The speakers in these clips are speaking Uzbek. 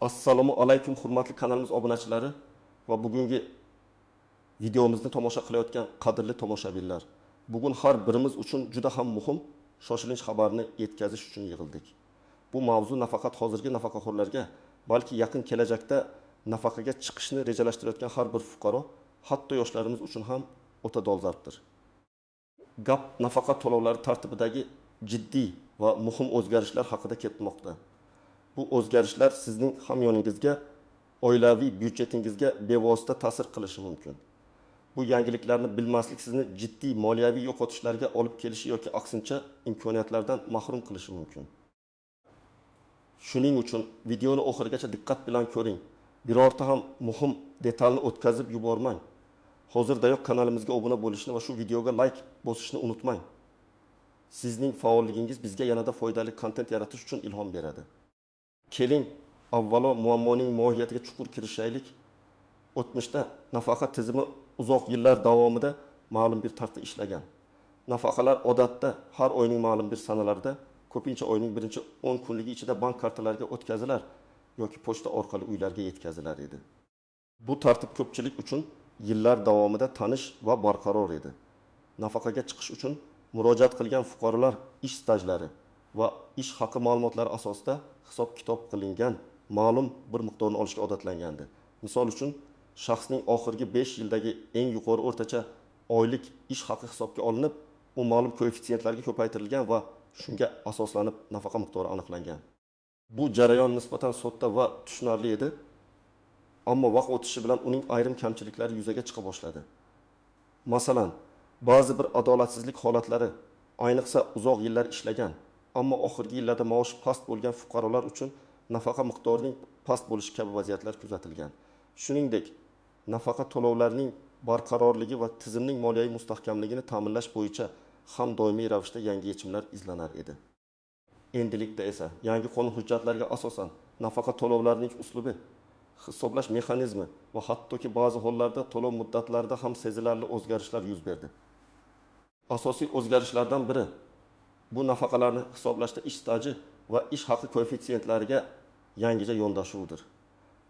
Assalomu alaykum hurmatli kanalimiz obunachilari va bugungi videomizni tomosha qilayotgan qadrli tomoshabinlar. Bugun har birimiz uchun juda ham muhim shoshilinch xabarni yetkazish uchun yig'ildik. Bu mavzu nafaqat hozirgi nafaqaxo'rlarga, balki yaqin kelajakda nafaqaga chiqishni rejalashtirayotgan har bir fuqaro, hatto yoshlarimiz uchun ham o'ta dolzarbdir. Gap nafaqa to'lovlari tartibidagi jiddiy va muhim o'zgarishlar haqida ketmoqda. Bu o'zgarishlar sizning hamyoningizga, oilaviy byudjetingizga bevosita ta'sir qilishi mumkin. Bu yangiliklarni bilmaslik sizni jiddiy moliyaviy yo'qotishlarga olib kelishi yoki aksincha imkoniyatlardan mahrum qilishi mumkin. Shuning uchun videoni oxirigacha diqqat bilan ko'ring. Birorta ham muhim detalni o'tkazib yubormang. Hozirdayoq kanalimizga obuna bo'lishni va shu videoga like bosishni unutmang. Sizning faolligingiz bizga yanada foydali kontent yaratish uchun ilhom beradi. Keling, avvalo muammoning mohiyatiga chuqur kirishaylik. O'tmishda nafaqa tizimi uzoq yillar davomida ma'lum bir tartibda ishlagan. Nafaqalar odatda har oyning ma'lum bir sanalarida, ko'pincha oyning birinchi 10 kunligi ichida bank kartalariga o'tkazilar yoki pochta orqali uylarga yetkazilar edi. Bu tartib ko'pchilik uchun yillar davomida tanish va barqaror edi. Nafaqaga chiqish uchun murojaat qilgan fuqarolar ish stajlari va ish haqi ma'lumotlari asosida hisob-kitob qilingan ma'lum bir miqdorni olishga odatlangandi. Misol uchun, shaxsning oxirgi 5 yildagi eng yuqori o'rtacha oylik ish haqi hisobga olinib, u ma'lum koeffitsiyentlarga ko'paytirilgan va shunga asoslanib nafaqa miqdori aniqlangan. Bu jarayon nisbatan sodda va tushunarli edi, ammo vaqt o'tishi bilan uning ayrim kamchiliklari yuzaga chiqa boshladi. Masalan, ba'zi bir adolatsizlik holatlari, ayniqsa uzoq yillar ishlagan, ammo oxirgi yillarda maoshi past bo'lgan fuqarolar uchun nafaqa miqdorining past bo'lishi kabi vaziyatlar kuzatilgan. Shuningdek, nafaqa to'lovlarining barqarorligi va tizimning moliyaviy mustahkamligini ta'minlash bo'yicha ham doimiy ravishda yangi yechimlar izlanar edi. Endilikda esa yangi qonun hujjatlariga asosan nafaqa to'lovlarining uslubi, hisoblash mexanizmi va hattoki ba'zi hollarda to'lov muddatlarida ham sezilarli o'zgarishlar yuz berdi. Asosiy o'zgarishlardan biri bu nafaqalarni hisoblashda ish staji va ish haqi koeffitsiyентлariga yangicha yondashuvdir.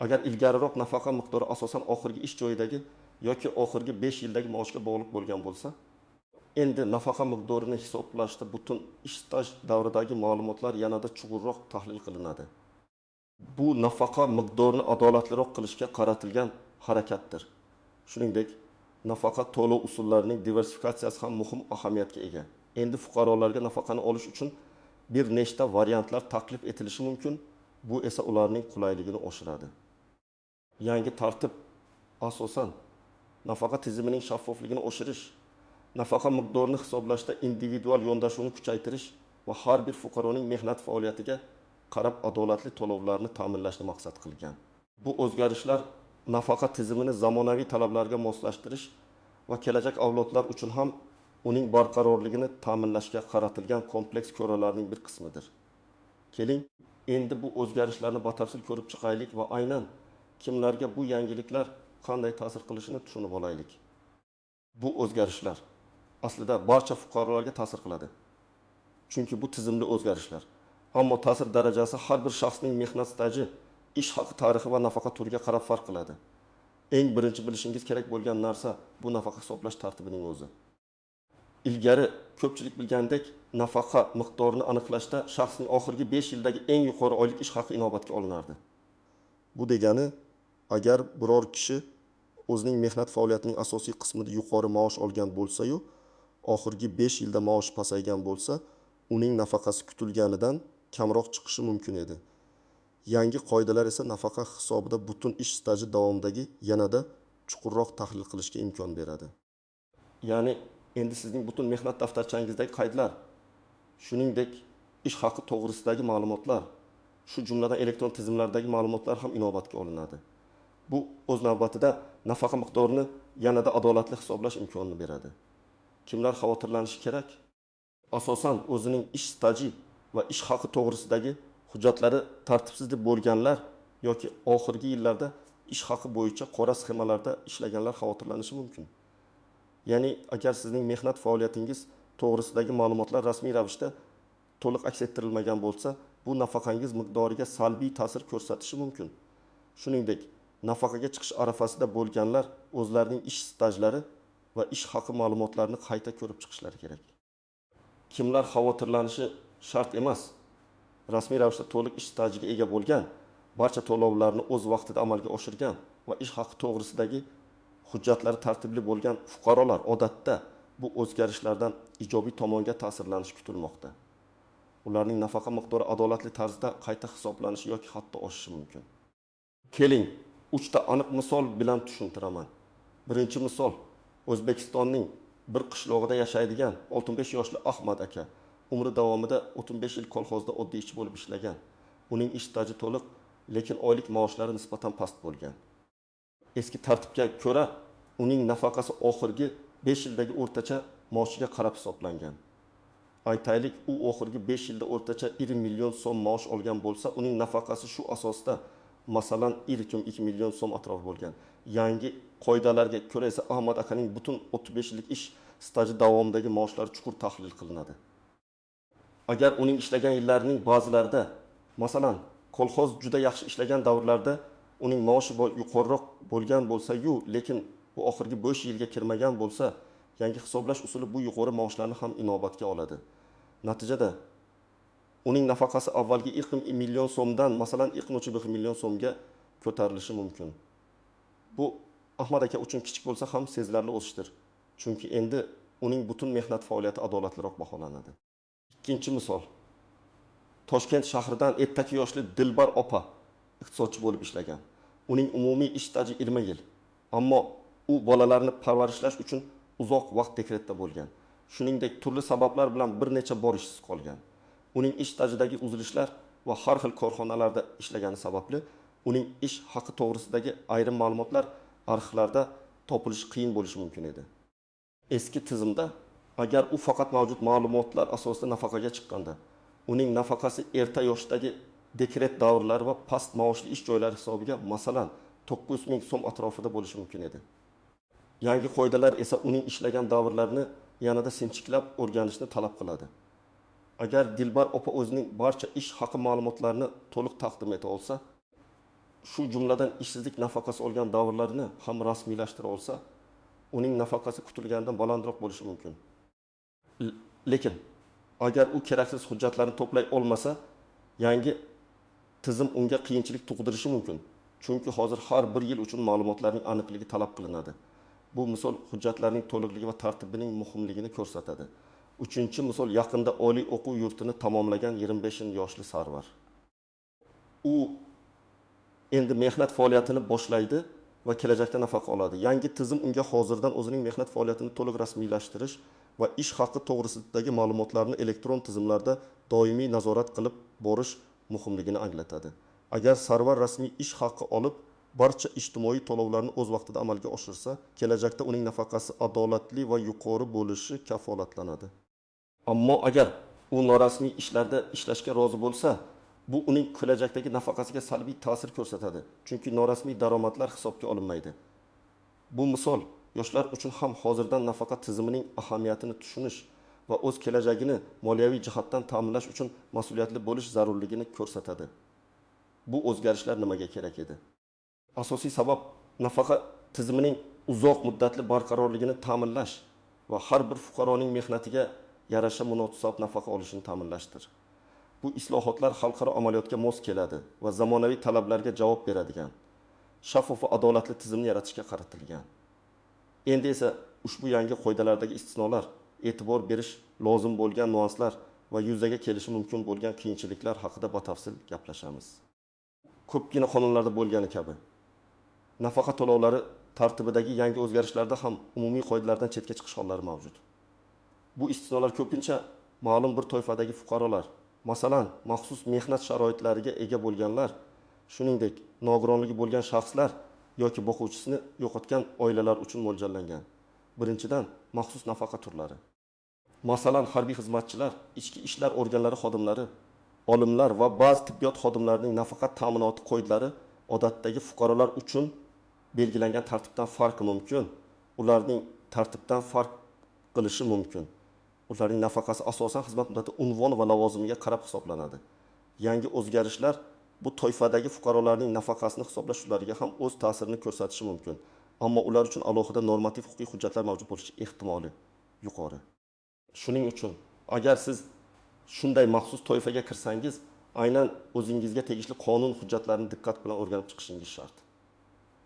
Agar ilgariroq nafaqa miqdori asosan oxirgi ish joyidagi yoki oxirgi 5 yildagi maoshga bog'liq bo'lgan bo'lsa, endi nafaqa miqdorini hisoblashda butun ish staj davridagi ma'lumotlar yanada chuqurroq tahlil qilinadi. Bu nafaqa miqdorini adolatliroq qilishga qaratilgan harakatdir. Shuningdek, nafaqa to'lov usullarining diversifikatsiyasi ham muhim ahamiyatga ega. Endi fuqarolarga nafaqani olish uchun bir nechta variantlar taklif etilishi mumkin. Bu esa ularning qulayligini oshiradi. Yangi tartib asosan nafaqa tizimining shaffofligini oshirish, nafaqa miqdorini hisoblashda individual yondashuvni kuchaytirish va har bir fuqaroning mehnat faoliyatiga qarab adolatli to'lovlarni ta'minlashni maqsad qilgan. Bu o'zgarishlar nafaqa tizimini zamonaviy talablarga moslashtirish va kelajak avlodlar uchun ham uning barqarorligini ta'minlashga qaratilgan kompleks choralarning bir qismidir. Keling, endi bu o'zgarishlarni batafsil ko'rib chiqaylik va aynan kimlarga bu yangiliklar qanday ta'sir qilishini tushunib olaylik. Bu o'zgarishlar aslida barcha fuqarolarga ta'sir qiladi. Chunki bu tizimli o'zgarishlar. Ammo ta'sir darajasi har bir shaxsning mehnat staji, ish haqi tarixi va nafaqa turiga qarab farq qiladi. Eng birinchi bilishingiz kerak bo'lgan narsa bu nafaqa hisoblash tartibining o'zi. Ilgari ko'pchilik bilgandek, nafaqa miqdorini aniqlashda shaxsning oxirgi 5 yildagi eng yuqori oylik ish haqi inobatga olinardi. Bu degani, agar biror kishi o'zining mehnat faoliyatining asosiy qismida yuqori maosh olgan bo'lsa-yu, oxirgi 5 yilda maoshi pasaygan bo'lsa, uning nafaqasi kutilganidan kamroq chiqishi mumkin edi. Yangi qoidalar esa nafaqa hisobida butun ish staji davomidagi yanada chuqurroq tahlil qilishga imkon beradi. Ya'ni endi sizning butun mehnat daftarchangizdagi qaydlar, shuningdek ish haqi to'g'risidagi ma'lumotlar, shu jumladan elektron tizimlardagi ma'lumotlar ham inobatga olinadi. Bu o'z navbatida nafaqa miqdorini yanada adolatli hisoblash imkonini beradi. Kimlar xavotirlanishi kerak? Asosan o'zining ish staji va ish haqi to'g'risidagi hujjatlari tartibsiz deb bo'lganlar yoki oxirgi yillarda ish haqi bo'yicha qora sxemalarda ishlaganlar xavotirlanishi mumkin. Ya'ni agar sizning mehnat faoliyatingiz to'g'risidagi ma'lumotlar rasmiy ravishda to'liq aks ettirilmagan bo'lsa, Bu nafaqangiz miqdoriga salbiy ta'sir ko'rsatishi mumkin. Shuningdek, nafaqaga chiqish arafasida bo'lganlar o'zlarining ish stajlari va ish haqi ma'lumotlarini qayta ko'rib chiqishlari kerak. Kimlar xavotirlanishi shart emas? Rasmiy ravishda to'liq ish stajiga ega bo'lgan, barcha to'lovlarni o'z vaqtida amalga oshirgan va ish haqi to'g'risidagi hujjatlari tartibli bo'lgan fuqarolar odatda bu o'zgarishlardan ijobiy tomonga ta'sirlanishi kutilmoqda. Ularning nafaqa miqdori adolatli tarzda qayta hisoblanishi yoki hatto oshishi mumkin. Keling, 3 ta aniq misol bilan tushuntiraman. Birinchi misol, O'zbekistonning bir qishlog'ida yashaydigan 65 yoshli Ahmad aka umri davomida 35 yil kolxozda oddiy ishchi bo'lib ishlagan. Uning ish staji to'liq, lekin oylik maoshlari nisbatan past bo'lgan. Eski tartibga ko'ra, uning nafaqasi oxirgi 5 yildagi o'rtacha maoshiga qarab hisoblangan. Aytaylik, u oxirgi 5 yilda o'rtacha 1 million so'm maosh olgan bo'lsa, uning nafaqasi shu asosda masalan 1,2 million so'm atrofi bo'lgan. Yangi qoidalarga ko'ra esa Ahmad akaning butun 35 yillik ish staji davomidagi maoshlari chuqur tahlil qilinadi. Agar uning ishlagan yillarining ba'zilarida, masalan, kolxoz juda yaxshi ishlagan davrlarda uning maoshi yuqoriroq bo'lgan bo'lsa-yu, lekin bu oxirgi 5 yilga kirmagan bo'lsa, yangi hisoblash usuli bu yuqori maoshlarni ham inobatga oladi. Natijada uning nafaqasi avvalgi 2 million so'mdan masalan 2,5 million so'mga ko'tarilishi mumkin. Bu Ahmad aka uchun kichik bo'lsa ham sezilarli o'sishdir. Chunki endi uning butun mehnat faoliyati adolatliroq baholanadi. Ikkinchi misol. Toshkent shahridan ertaki yoshli Dilbar opa iqtisodchi bo'lib ishlagan. Uning umumiy ish staji 20 yil. Ammo u bolalarini parvarishlash uchun uzoq vaqt dekretda bo'lgan. Shuningdek, turli sabablar bilan bir necha bor ishsiz qolgan. Uning ish stajidagi uzilishlar va har xil korxonalarda ishlagani sababli uning ish haqi to'g'risidagi ayrim ma'lumotlar arxivlarda topilishi qiyin bo'lishi mumkin edi. Eski tizimda agar u faqat mavjud ma'lumotlar asosida nafaqaga chiqqanda, uning nafaqasi erta yoshdagi dekret davrlari va past maoshli ish joylari hisobiga masalan 900 ming so'm atrofida bo'lishi mumkin edi. Yangi qoidalar esa uning ishlagan davrlarini yanada sinchiklab o'rganishni talab qiladi. Agar Dilbar opa o'zining barcha ish haqi ma'lumotlarini to'liq taqdim eta olsa, shu jumladan ishsizlik nafaqasi olgan davrlarini ham rasmiylashtira olsa, uning nafaqasi kutilganidan balandroq bo'lishi mumkin. Lekin agar u keraksiz hujjatlarni to'play olmasa, yangi tizim unga qiyinchilik tug'dirishi mumkin. Chunki hozir har bir yil uchun ma'lumotlarning aniqligi talab qilinadi. Bu misol hujjatlarning to'liqligi va tartibining muhimligini ko'rsatadi. Uchinchi misol, yaqinda oliy o'quv yurtini tamomlagan 25 yoshli Sarvar. U endi mehnat faoliyatini boshlaydi va kelajakda nafaqa oladi. Yangi tizim unga hozirdan o'zining mehnat faoliyatini to'liq rasmiylashtirish va ish haqi to'g'risidagi ma'lumotlarni elektron tizimlarda doimiy nazorat qilib borish muhimligini anglatadi. Agar Sarvar rasmiy ish haqi olib, barcha ijtimoiy to'lovlarni o'z vaqtida amalga oshirsa, kelajakda uning nafaqasi adolatli va yuqori bo'lishi kafolatlanadi. Ammo agar u norasmiy ishlarda ishlashga rozi bo'lsa, bu uning kelajakdagi nafaqasiga salbiy ta'sir ko'rsatadi, chunki norasmiy daromadlar hisobga olinmaydi. Bu misol yoshlar uchun ham hozirdan nafaqa tizimining ahamiyatini tushunish va o'z kelajagini moliyaviy jihatdan ta'minlash uchun mas'uliyatli bo'lish zarurligini ko'rsatadi. Bu o'zgarishlar nimaga kerak edi? Asosiy sabab nafaqa tizimining uzoq muddatli barqarorligini ta'minlash va har bir fuqaroning mehnatiga yarasha munosib nafaqa olishini ta'minlashdir. Bu islohotlar xalqaro amaliyotga mos keladi va zamonaviy talablarga javob beradigan shaffof va adolatli tizimni yaratishga qaratilgan. Endi esa ushbu yangi qoidalardagi istisnolar, e'tibor berish lozim bo'lgan nuanslar va yuzaga kelishi mumkin bo'lgan qiyinchiliklar haqida batafsil gaplashamiz. Ko'pgina qonunlarda bo'lgani kabi, nafaqa to'lovlari tartibidagi yangi o'zgarishlarda ham umumiy qoidalardan chetga chiqish hollari mavjud. Bu istisnolar ko'pincha ma'lum bir toifadagi fuqarolar, masalan, maxsus mehnat sharoitlariga ega bo'lganlar, shuningdek, nogironligi bo'lgan shaxslar yoki boquvchisini yo'qotgan oilalar uchun mo'ljallangan. Birinchidan, maxsus nafaqa turlari. Masalan, harbiy xizmatchilar, ichki ishlar organlari xodimlari, olimlar va ba'zi tibbiyot xodimlarining nafaqa ta'minoti qoidalari odatdagi fuqarolar uchun belgilangan tartibdan farqi mumkin. Ularning tartibdan farq qilishi mumkin. Ularning nafaqasi asosan xizmat muddati, unvon va lavozimiga qarab hisoblanadi. Yangi o'zgarishlar bu toifadagi fuqarolarning nafaqasini hisoblash usullariga ham o'z ta'sirini ko'rsatishi mumkin. Ammo ular uchun alohida normativ-huquqiy hujjatlar mavjud bo'lishi ehtimoli yuqori. Shuning uchun, agar siz shunday maxsus toifaga kirsangiz, aynan o'zingizga tegishli qonun hujjatlarini diqqat bilan o'rganib chiqishingiz shart.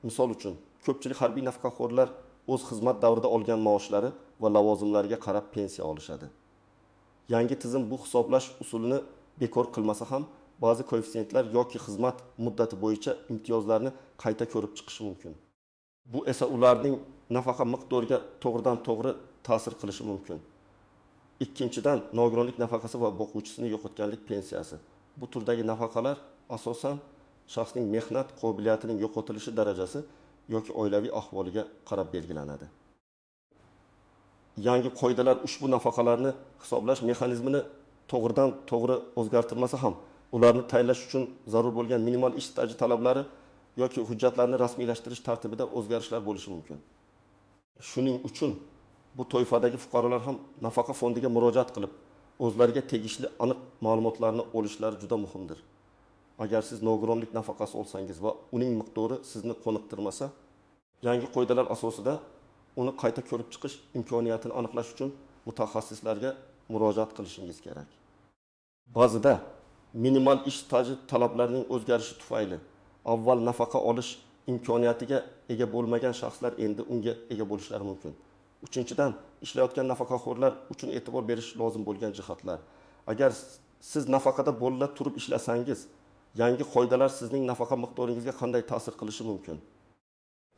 Misol uchun, ko'pchilik harbiy nafaqaxo'rlar o'z xizmat davrida olgan maoshlari va lavozimlariga qarab pensiya olishadi. Yangi tizim bu hisoblash usulini bekor qilmasa ham, ba'zi koeffitsiyentlar yoki xizmat muddati bo'yicha imtiyozlarni qayta ko'rib chiqishi mumkin. Bu esa ularning nafaqa miqdoriga to'g'ridan-to'g'ri ta'sir qilishi mumkin. Ikkinchidan, nogironlik nafaqasi va boquvchisini yo'qotganlik pensiyasi. Bu turdagi nafaqalar asosan shaxsning mehnat qobiliyatining yo'qotilishi darajasi yoki oilaviy ahvoliga qarab belgilanadi. Yangi qoidalar ushbu nafaqalarni hisoblash mexanizmini to'g'ridan to'g'ri o'zgartirmasa ham, ularni tayinlash uchun zarur bo'lgan minimal ish staji talablari yoki hujjatlarni rasmiylashtirish tartibida o'zgarishlar bo'lishi mumkin. Shuning uchun bu toifadagi fuqarolar ham nafaqa fondiga murojaat qilib, o'zlariga tegishli aniq ma'lumotlarni olishlari juda muhimdir. Agar siz nogironlik nafaqasi olsangiz va uning miqdori sizni qoniqtirmasa, yangi qoidalar asosida uni qayta ko'rib chiqish imkoniyatini aniqlash uchun mutaxassislarga murojaat qilishingiz kerak. Ba'zida minimal ish staji talablarining o'zgarishi tufayli avval nafaqa olish imkoniyatiga ega bo'lmagan shaxslar endi unga ega bo'lishlari mumkin. Uchinchidan, ishlayotgan nafaqaxo'rlar uchun e'tibor berish lozim bo'lgan jihatlar. Agar siz nafaqada bo'la turib ishlasangiz, yangi qoidalar sizning nafaqa miqdoringizga qanday ta'sir qilishi mumkin?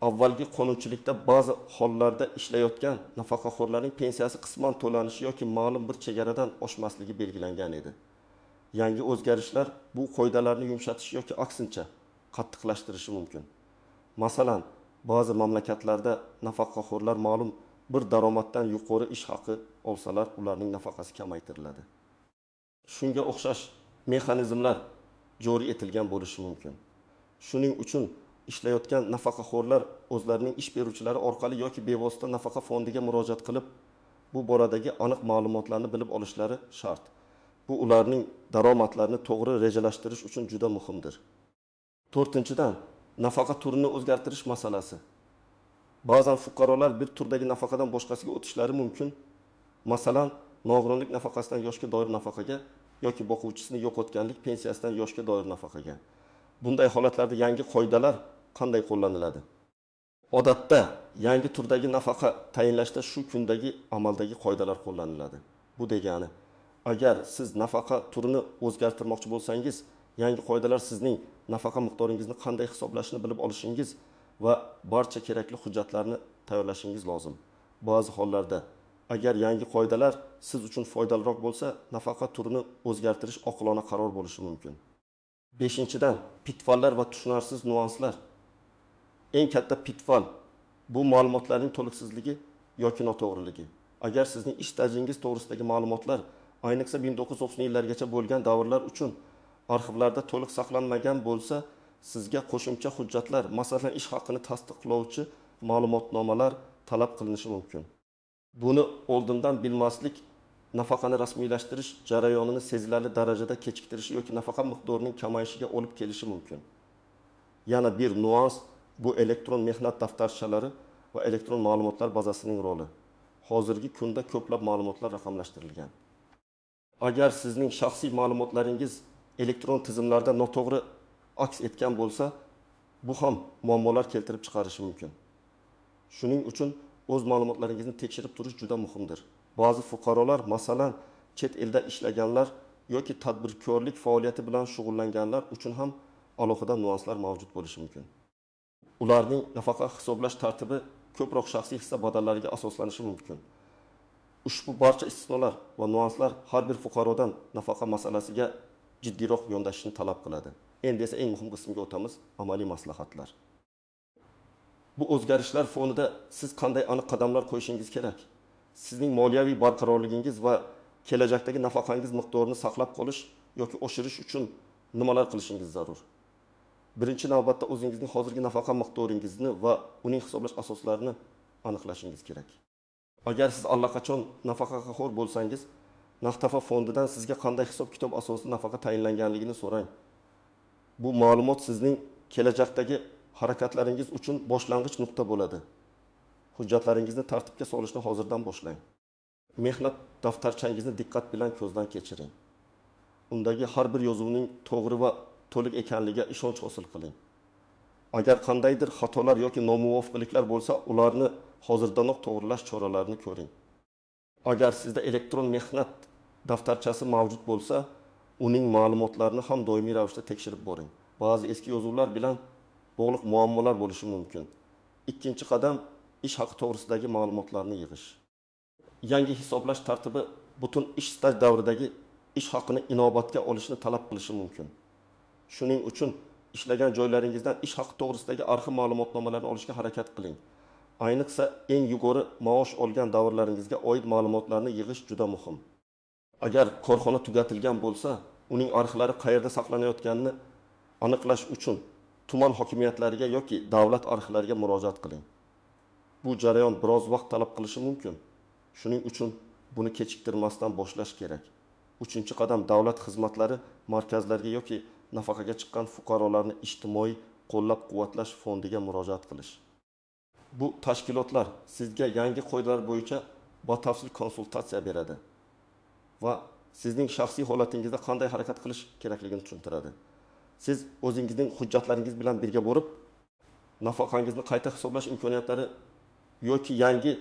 Avvalgi qonunchilikda ba'zi hollarda ishlayotgan nafaqaxo'rlarning pensiyasi qisman to'lanishi yoki ma'lum bir chegaradan oshmasligi belgilangan edi. Yangi o'zgarishlar bu qoidalarni yumshatish yoki aksincha qattiqlashtirishi mumkin. Masalan, ba'zi mamlakatlarda nafaqaxo'rlar ma'lum bir daromaddan yuqori ish haqi olsalar, ularning nafaqasi kamaytiriladi. Shunga o'xshash mexanizmlar joriy etilgan bo'lishi mumkin. Shuning uchun ishlayotgan nafaqaxo'rlar o'zlarining ish beruvchilari orqali yoki bevosita nafaqa fondiga murojaat qilib, bu boradagi aniq ma'lumotlarni bilib olishlari shart. Bu ularning daromadlarini to'g'ri rejalashtirish uchun juda muhimdir. To'rtinchidan, nafaqa turini o'zgartirish masalasi. Ba'zan fuqarolar bir turdagi nafaqadan boshqasiga o'tishlari mumkin. Masalan, nogironlik nafaqasidan yoshga doir nafaqaga yoki boquvchisini yo'qotganlik pensiyasidan yoshga doir nafaqaga. Bunday holatlarda yangi qoidalar qanday qo'llaniladi? Odatda yangi turdagi nafaqa tayinlashda shu kundagi amaldagi qoidalar qo'llaniladi. Bu degani, agar siz nafaqa turini o'zgartirmoqchi bo'lsangiz, yangi qoidalar sizning nafaqa miqdoringizni qanday hisoblashni bilib olishingiz va barcha kerakli hujjatlarni tayyorlashingiz lozim. Ba'zi hollarda agar yangi qoidalar siz uchun foydaliroq bo'lsa, nafaqa turini o'zgartirish oqilona qaror bo'lishi mumkin. Beshinchidan, pitvallar va tushunarsiz nuanslar. Eng katta pitval bu ma'lumotlarning to'liqsizligi yoki noto'g'riligi. Agar sizning ish stajingiz to'g'risidagi ma'lumotlar ayniqsa 1990-yillargacha bo'lgan davrlar uchun arxivlarda to'liq saqlanmagan bo'lsa, sizga qo'shimcha hujjatlar, masalan, ish haqini tasdiqlovchi ma'lumotnomalar talab qilinishi mumkin. Buni oldindan bilmaslik nafaqani rasmiylashtirish jarayonini sezilarli darajada kechiktirishi yoki nafaqa miqdorining kamayishiga olib kelishi mumkin. Yana bir nuans bu elektron mehnat daftarchalari va elektron ma'lumotlar bazasining roli. Hozirgi kunda ko'plab ma'lumotlar raqamlashtirilgan. Agar sizning shaxsiy ma'lumotlaringiz elektron tizimlarda noto'g'ri aks etgan bo'lsa, bu ham muammolar keltirib chiqarishi mumkin. Shuning uchun o'z ma'lumotlaringizni tekshirib turish juda muhimdir. Ba'zi fuqarolar, masalan, chet elda ishlaganlar yoki tadbirkorlik faoliyati bilan shug'ullanganlar uchun ham alohida nuanslar mavjud bo'lishi mumkin. Ularning nafaqa hisoblash tartibi ko'proq shaxsiy hissa badallariga asoslanishi mumkin. Ushbu barcha istisnolar va nuanslar har bir fuqarodan nafaqa masalasiga jiddiyroq yondashishni talab qiladi. Endi esa eng muhim qismga o'tamiz, amaliy maslahatlar. Bu o'zgarishlar fonida siz qanday aniq qadamlar qo'yishingiz kerak? Sizning moliyaviy barqarorligingiz va kelajakdagi nafaqangiz miqdorini saqlab qolish yoki oshirish uchun nimalar qilishingiz zarur? Birinchi navbatda o'zingizning hozirgi nafaqa miqdoringizni va uning hisoblash asoslarini aniqlashingiz kerak. Agar siz allaqachon nafaqaxo'r bo'lsangiz, Nafaqa fondidan sizga qanday hisob-kitob asosida nafaqa tayinlanganligini so'rang. Bu ma'lumot sizning kelajakdagi harakatlaringiz uchun boshlang'ich nuqta bo'ladi. Hujjatlaringizni tartibga solishni hozirdan boshlang. Mehnat daftarchangizni diqqat bilan ko'zdan kechiring. Undagi har bir yozuvning to'g'ri va to'liq ekanligiga ishonch hosil qiling. Agar qandaydir xatolar yoki nomuvofiqliklar bo'lsa, ularni hozirdanoq to'g'rilash choralarini ko'ring. Agar sizda elektron mehnat daftarchasi mavjud bo'lsa, uning ma'lumotlarini ham doimiy ravishda tekshirib boring. Ba'zi eski yozuvlar bilan bog'liq muammolar bo'lishi mumkin. Ikkinchi qadam ish haqi to'g'risidagi ma'lumotlarni yig'ish. Yangi hisoblash tartibi butun ish staj davridagi ish haqini inobatga olishni talab qilishi mumkin. Shuning uchun ishlagan joylaringizdan ish haqi to'g'risidagi arxiv ma'lumotnomalarini olishga harakat qiling. Ayniqsa eng yuqori maosh olgan davrlaringizga oid ma'lumotlarni yig'ish juda muhim. Agar korxona tugatilgan bo'lsa, uning arxivlari qayerda saqlanayotganini aniqlash uchun tuman hokimiyatlariga yoki davlat arxivlariga murojaat qiling. Bu jarayon biroz vaqt talab qilishi mumkin. Shuning uchun buni kechiktirmasdan boshlash kerak. Uchinchi qadam davlat xizmatlari markazlariga yoki nafaqaga chiqqan fuqarolarni ijtimoiy qo'llab-quvvatlash fondiga murojaat qilish. Bu tashkilotlar sizga yangi qoidalar bo'yicha batafsil konsultatsiya beradi va sizning shaxsiy holatingizda qanday harakat qilish kerakligini tushuntiradi. Siz o'zingizning hujjatlaringiz bilan birga borib, nafaqangizni qayta hisoblash imkoniyatlari yoki yangi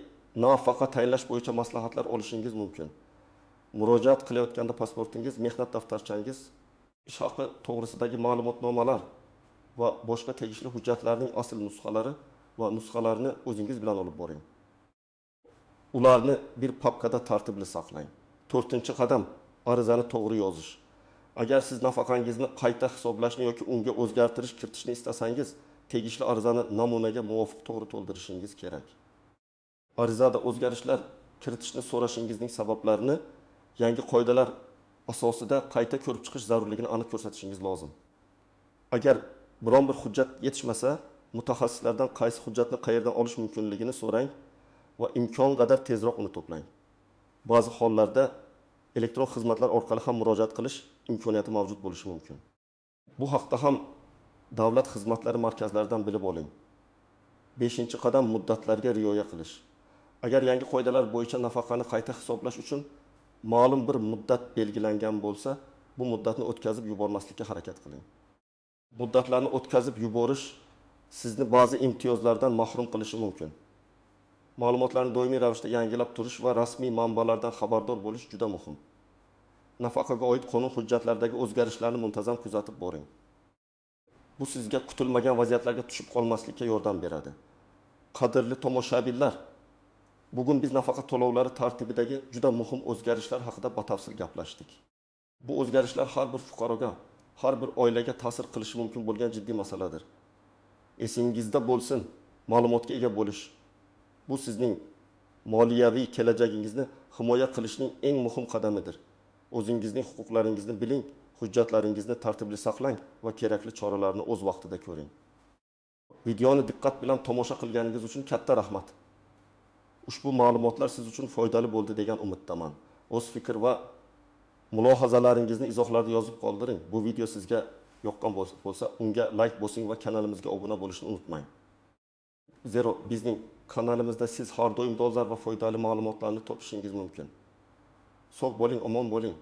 nafaqa tayinlash bo'yicha maslahatlar olishingiz mumkin. Murojaat qilayotganda pasportingiz, mehnat daftarchangiz, ish haqi to'g'risidagi ma'lumotnomalar va boshqa tegishli hujjatlarning asl nusxalari va nusxalarini o'zingiz bilan olib boring. Ularni bir papkada tartibli saqlang. To'rtinchi qadam arizani to'g'ri yozish. Agar siz nafaqangizni qayta hisoblashni yoki unga o'zgartirish kiritishni istasangiz, tegishli arizani namunaga muvofiq to'g'ri to'ldirishingiz kerak. Arizada o'zgarishlar kiritishni so'rashingizning sabablarini yangi qoidalar asosida qayta ko'rib chiqish zarurligini aniq ko'rsatishingiz lozim. Agar biron bir hujjat yetishmasa, mutaxassislardan qaysi hujjatni qayerdan olish mumkinligini so'rang va imkon qadar tezroq uni to'plang. Ba'zi hollarda elektron xizmatlar orqali ham murojaat qilish imkoniyati mavjud bo'lishi mumkin. Bu haqda ham davlat xizmatlari markazlaridan bilib oling. Beshinchi qadam muddatlarga rioya qilish. Agar yangi qoidalar bo'yicha nafaqani qayta hisoblash uchun ma'lum bir muddat belgilangan bo'lsa, bu muddatni o'tkazib yubormaslikka harakat qiling. Muddatlarni o'tkazib yuborish sizni ba'zi imtiyozlardan mahrum qilishi mumkin. Ma'lumotlarni doimiy ravishda yangilab turish va rasmiy manbalardan xabardor bo'lish juda muhim. Nafaqaga oid qonun hujjatlaridagi o'zgarishlarni muntazam kuzatib boring. Bu sizga kutilmagan vaziyatlarga tushib qolmaslikka yordam beradi. Qadrli tomoshabinlar, bugun biz nafaqa to'lovlari tartibidagi juda muhim o'zgarishlar haqida batafsil gaplashdik. Bu o'zgarishlar har bir fuqaroga, har bir oilaga ta'sir qilishi mumkin bo'lgan jiddiy masaladir. Esingizda bo'lsin, ma'lumotga ega bo'lish bu sizning moliyaviy kelajagingizni himoya qilishning eng muhim qadamidir. O'zingizning huquqlaringizni biling, hujjatlaringizni tartibli saqlang va kerakli choralarni o'z vaqtida ko'ring. Videoni diqqat bilan tomosha qilganingiz uchun katta rahmat. Ushbu ma'lumotlar siz uchun foydali bo'ldi degan umiddaman. O'z fikr va mulohazalaringizni izohlarda yozib qoldiring. Bu video sizga yoqqan bo'lsa, unga like bosing va kanalimizga obuna bo'lishni unutmang. Zero bizning kanalimizda siz har doim dolzarb va foydali ma'lumotlarni topishingiz mumkin. Sog' bo'ling, omon bo'ling.